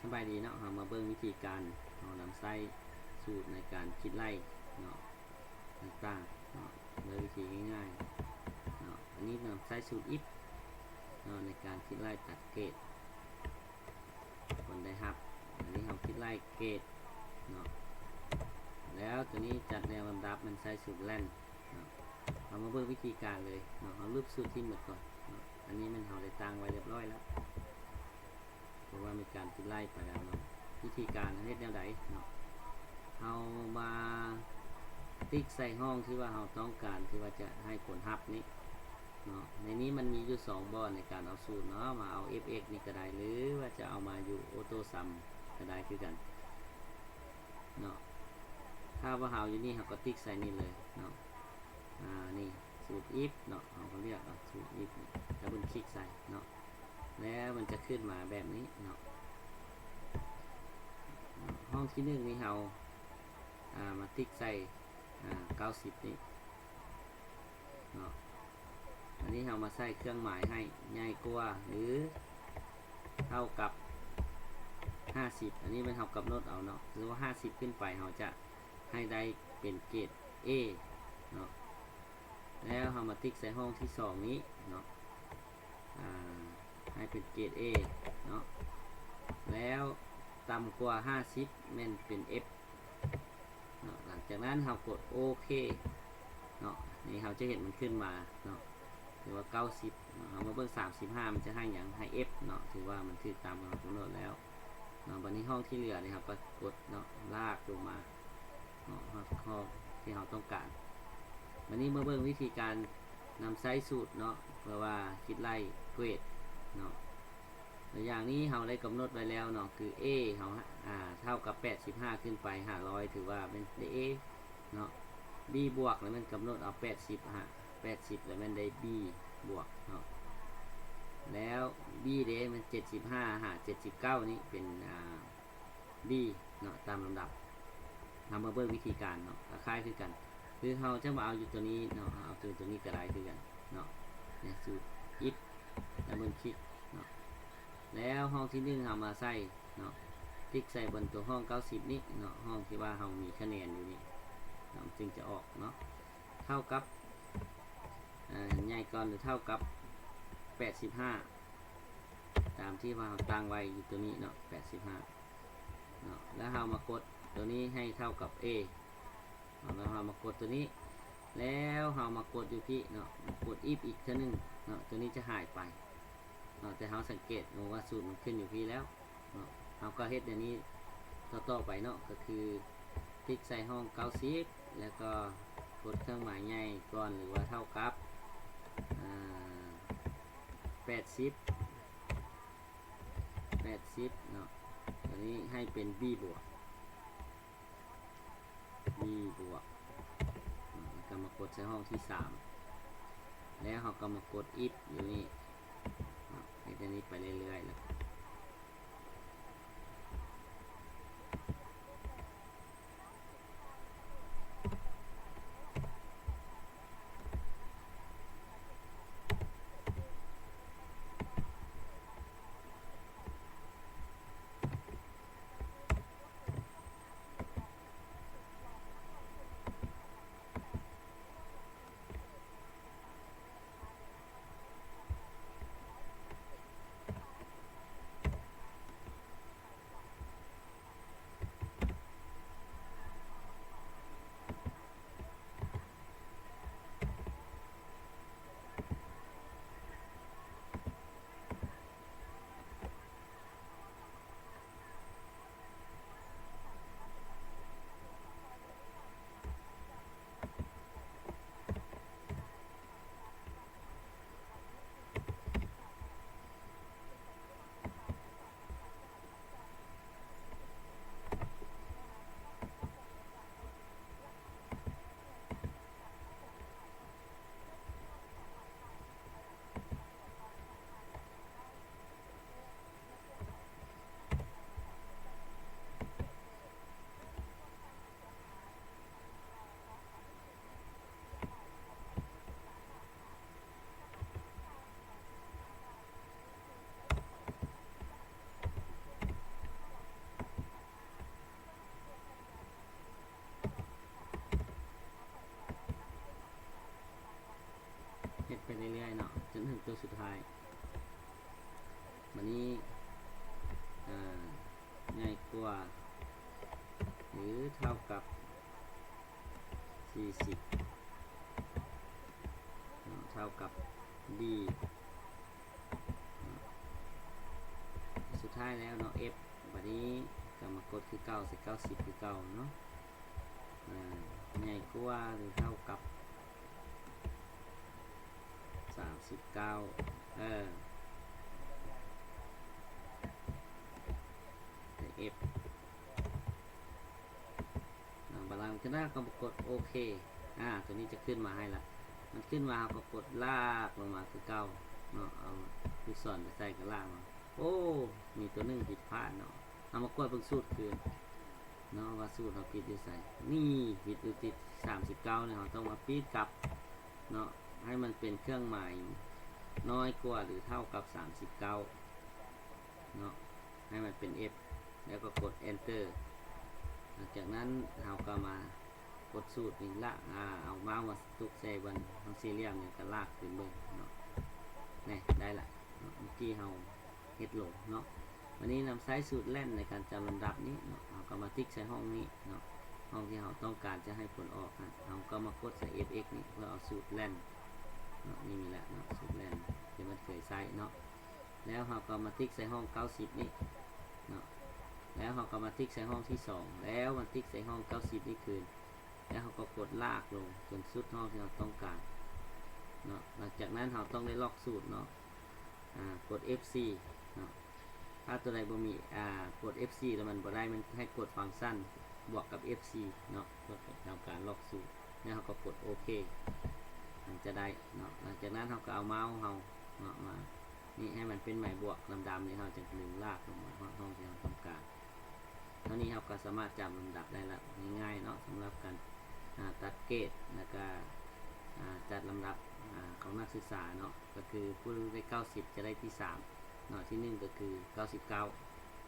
ສະບາຍດີເນາະ, ເຮົາມາເບິ່ງວິທີການເຮົານຳໃຊ້ສູດໃນການຄິດໄລ່ເນາະ ຕ່າງໆເນາະ ໂດຍວິທີງ່າຍໆເນາະ. ອັນນີ້ນຳໃຊ້ສູດ if ເນາະ ໃນການຄິດໄລ່ຕັດເກດ ຜົນໄດ້ຮັບ. ອັນນີ້ເຮົາຄິດໄລ່ເກດເນາະ ແລ້ວຕົວນີ້ຈັດລຽງລຳດັບ ແມ່ນໃຊ້ສູດ length ເນາະ. ເຮົາມາເບິ່ງວິທີການເລີຍເນາະ, ເຮົາລຶບສູດຖິ້ມໝົດກ່ອນເນາະ. ອັນນີ້ແມ່ນເຮົາໄດ້ຕັ້ງໄວ້ຮຽບຮ້ອຍແລ້ວ ເພາະວ່າມີການຄິດໄລ່ໄປແລ້ວເນາະ. ວິທີການເຮັດແນວໃດເນາະ? ເຮົາມາຕິກໃສ່ຫ້ອງທີ່ວ່າເຮົາຕ້ອງການ ທີ່ວ່າຈະໃຫ້ຜົນຮັບນີ້ເນາະ. ໃນນີ້ມັນມີຢູ່ສອງບ່ອນໃນການເອົາສູດເນາະ, ມາເອົາ fx ນີ້ກໍໄດ້ ຫຼືວ່າຈະເອົາມາຢູ່ AutoSum ກໍໄດ້ຄືກັນເນາະ. ຖ້າວ່າເຮົາເອົາຢູ່ນີ້ ເຮົາກໍຕິກໃສ່ນີ້ເລີຍເນາະ. ອາ ນີ້ສູດ if ເນາະ, ເຮົາກໍເລືອກເອົາສູດ if ນີ້ double click ໃສ່ເນາະ, ແລ້ວມັນຈະຂຶ້ນມາແບບນີ້ເນາະ. ຫ້ອງທີໜຶ່ງນີ້ເຮົາ ອາ ມາຕິກໃສ່ ອາ ເກົ້າສິບນີ້ເນາະ. ອັນນີ້ເຮົາມາໃສ່ເຄື່ອງໝາຍໃຫ້ໃຫຍ່ກວ່າ ຫຼື ເທົ່າກັບຫ້າສິບ. ອັນນີ້ແມ່ນເຮົາກຳນົດເອົາເນາະ, ຄືວ່າຫ້າສິບຂຶ້ນໄປ ເຮົາຈະໃຫ້ໄດ້ເປັນເກດ A ເນາະ. ແລ້ວເຮົາມາຕິກໃສ່ຫ້ອງທີສອງນີ້ເນາະ, ອາ ໃຫ້ເປັນເກດ A ເນາະ, ແລ້ວຕ່ຳກວ່າຫ້າສິບແມ່ນເປັນ F ເນາະ. ຫຼັງຈາກນັ້ນເຮົາກົດໂອເຄເນາະ, ນີ້ເຮົາຈະເຫັນມັນຂຶ້ນມາເນາະ, ຖືວ່າເກົ້າສິບເນາະ. ເຮົາມາເບິ່ງສາມສິບຫ້າ ມັນຈະໃຫ້ຫຍັງ? ໃຫ້ F ເນາະ, ຖືວ່າມັນຖືກຕາມເຮົາກຳນົດແລ້ວເນາະ. ບັດນີ້ຫ້ອງທີ່ເຫຼືອນີ້ເຮົາກໍກົດເນາະ, ລາກລົງມາເນາະ, ຮອດຫ້ອງທີ່ເຮົາຕ້ອງການ. ບັດນີ້ມາເບິ່ງວິທີການນຳໃຊ້ສູດເນາະ ເພື່ອວ່າຄິດໄລ່ເກຣດເນາະ. ຕົວຢ່າງນີ້ເຮົາໄດ້ກຳນົດໄວ້ແລ້ວເນາະ, ຄື A ເຮົາ ອາ ເທົ່າກັບແປດສິບຫ້າຂຶ້ນໄປ ຫ້າຮ້ອຍ ຖືວ່າແມ່ນໄດ້ A ເນາະ, B ບວກ ແລ້ວແມ່ນກຳນົດເອົາແປດສິບ ຫາ ແປດສິບ ແລ້ວແມ່ນໄດ້ B ບວກເນາະ. ແລ້ວ B ເດ້ ແມ່ນເຈັດສິບຫ້າ ຫາ ເຈັດສິບເກົ້າ ນີ້ເປັນ ອາ B ເນາະ, ຕາມລຳດັບ. ເຮົາມາເບິ່ງວິທີການເນາະ, ກໍຄ້າຍຄືກັນ, ຄືເຮົາຈະມາເອົາຢູ່ຕົວນີ້ເນາະ, ເອົາຕົວ ຕົວນີ້ກໍໄດ້ຄືກັນເນາະ. ນີ້ ສູດ if double click ເນາະ, ແລ້ວຫ້ອງທີໜຶ່ງເຮົາມາໃສ່ເນາະ, ຕິກໃສ່ບົນຕົວຫ້ອງເກົ້າສິບນີ້ເນາະ, ຫ້ອງທີ່ວ່າເຮົາມີຄະແນນຢູ່ນີ້ເນາະ, ມັນຈຶ່ງຈະອອກເນາະ, ເທົ່າກັບ ອາ ໃຫຍ່ກ່ອນ ຫຼື ເທົ່າກັບແປດສິບຫ້າ ຕາມທີ່ວ່າເຮົາຕັ້ງໄວ້ຢູ່ຕົວນີ້ເນາະ, ແປດສິບຫ້າເນາະ. ແລ້ວເຮົາມາກົດຕົວນີ້ໃຫ້ເທົ່າກັບ A ເນາະ, ແລ້ວເຮົາມາກົດຕົວນີ້, ແລ້ວເຮົາມາກົດຢູ່ພີ້ເນາະ, ມາກົດ if ອີກເທື່ອໜຶ່ງເນາະ, ຕົວນີ້ຈະຫາຍໄປເນາະ. ແຕ່ເຮົາສັງເກດເບິ່ງວ່າສູດມັນຂຶ້ນຢູ່ພີ້ແລ້ວເນາະ, ເຮົາກໍເຮັດແນວນີ້ຕໍ່ໆໄປເນາະ, ກໍຄືຕິກໃສ່ຫ້ອງເກົ້າສິບ ແລ້ວກໍກົດເຄື່ອງໝາຍໃຫຍ່ກ່ອນ ຫຼືວ່າເທົ່າກັບ ອາ ແປດສິບ ແປດສິບເນາະ, ຕົວນີ້ໃຫ້ເປັນ B ບວກ B ບວກເນາະ, ແລ້ວກໍມາກົດໃສ່ຫ້ອງທີສາມ ແລ້ວເຮົາກໍມາກົດ if ຢູ່ນີ້ເນາະ, ເຮັດແນວນີ້ໄປເລື້ອຍໆ ແລ້ວ ບາດນີ້ ອາ ໃຫຍ່ກວ່າ ຫຼື ເທົ່າກັບ ສີ່ສິບ ເນາະ ເທົ່າກັບ D ເນາະ ສຸດທ້າຍແລ້ວເນາະ F ບາດນີ້ກໍມາກົດຄືເກົ່າ ໃສ່ເກົ້າສິບຄືເກົ່າເນາະ ອາ ໃຫຍ່ກວ່າ ຫຼື ເທົ່າກັບ ສາມສິບເກົ້າ ເອີ ໃສ່ F ເນາະ ບາດຫຼັງຈາກນັ້ນກໍມາກົດໂອເຄ ອາ ຕົວນີ້ຈະຂຶ້ນມາໃຫ້ລະ ມັນຂຶ້ນມາ ເຮົາກໍກົດລາກລົງມາຄືເກົ່າເນາະ ເອົາລູກສອນໄປໃສ່ກໍລາກມາ ໂອ້ ມີຕົວໜຶ່ງຜິດພາດເນາະ ເຮົາມາກວດເບິ່ງສູດຄືນເນາະ ວ່າສູດເຮົາຜິດຢູ່ໃສ ນີ້ຜິດຢູ່ທີ່ສາມສິບເກົ້ານີ້ ເຮົາຕ້ອງມາປີ້ນກັບເນາະ ໃຫ້ມັນເປັນເຄື່ອງໝາຍນ້ອຍກວ່າ ຫຼື ເທົ່າກັບສາມສິບເກົ້າເນາະ ໃຫ້ມັນເປັນ F ແລ້ວກໍກົດ Enter ຫຼັງຈາກນັ້ນເຮົາກໍມາ ກົດສູດນີ້ລາກ ອາ ເອົາເມົາສ໌ມາຕຸກໃສ່ບ່ອນຫ້ອງສີ່ຫຼ່ຽມນີ້ ກໍລາກຂຶ້ນເບິ່ງເນາະ ແນ່ ໄດ້ລະເນາະ ເມື່ອກີ້ເຮົາເຮັດລົງເນາະ ບາດນີ້ນຳໃຊ້ສູດ LAN ໃນການຈຳລຳດັບນີ້ເນາະ ເຮົາກໍມາຕິກໃສ່ຫ້ອງນີ້ເນາະ ຫ້ອງທີ່ເຮົາຕ້ອງການຈະໃຫ້ຜົນອອກຫັ້ນ ເຮົາກໍມາກົດໃສ່ F X ນີ້ ເພື່ອເອົາສູດ LAN ເນາະ ນີ້ມີແລ້ວເນາະ ສູດ LAN ທີ່ມັນເຄີຍໃຊ້ເນາະ ແລ້ວເຮົາກໍມາຕິກໃສ່ຫ້ອງເກົ້າສິບນີ້ເນາະ ແລ້ວເຮົາກໍມາຕິກໃສ່ຫ້ອງທີສອງ ແລ້ວມາຕິກໃສ່ຫ້ອງເກົ້າສິບນີ້ຄືນ ແລ້ວເຮົາກໍກົດລາກລົງຈົນສຸດຫ້ອງທີ່ເຮົາຕ້ອງການເນາະ ຫຼັງຈາກນັ້ນເຮົາຕ້ອງໄດ້ລັອກສູດເນາະ ອາ ກົດ F C ເນາະ ຖ້າຕົວໃດບໍ່ມີ ອາ ກົດ F C ແລ້ວມັນບໍ່ໄດ້ ມັນໃຫ້ກົດຟັງຊັນບວກກັບ F C ເນາະ ເພື່ອເອົາການລັອກສູດ ແລ້ວເຮົາກໍກົດໂອເຄ ມັນຈະໄດ້ເນາະ ຫຼັງຈາກນັ້ນເຮົາກໍເອົາເມົາສ໌ເຮົາເນາະ ມາ ນີ້ໃຫ້ມັນເປັນໝາຍບວກດຳໆ ນີ້ເຮົາຈະດຶງລາກລົງມາຮອດຫ້ອງທີ່ເຮົາຕ້ອງການ ເທົ່ານີ້ເຮົາກໍສາມາດຈຳລຳດັບໄດ້ລະ ງ່າຍໆເນາະ ສຳລັບການ ອາ ຕັດເກຣດ ແລ້ວກໍ ອາ ຈັດລຳດັບ ອາ ຂອງນັກສຶກສາເນາະ ກໍຄືຜູ້ໄດ້ເກົ້າສິບຈະໄດ້ທີສາມເນາະ ທີໜຶ່ງກໍຄືເກົ້າສິບເກົ້າ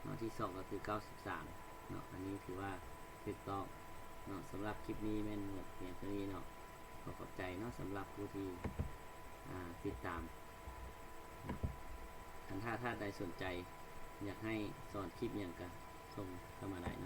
ເນາະ ທີສອງກໍຄືເກົ້າສິບສາມເນາະ ອັນນີ້ຖືວ່າຖືກຕ້ອງເນາະ ສຳລັບຄລິບນີ້ແມ່ນໝົດພຽງເທົ່ານີ້ເນາະ ຂໍຂອບໃຈເນາະ ສຳລັບຜູ້ທີ່ ອາ ຕິດຕາມ ຄັນຖ້າທ່ານໃດສົນໃຈ ຢາກໃຫ້ສອນຄລິບຫຍັງກໍສົ່ງເຂົ້າມາໄດ້ເນາະ.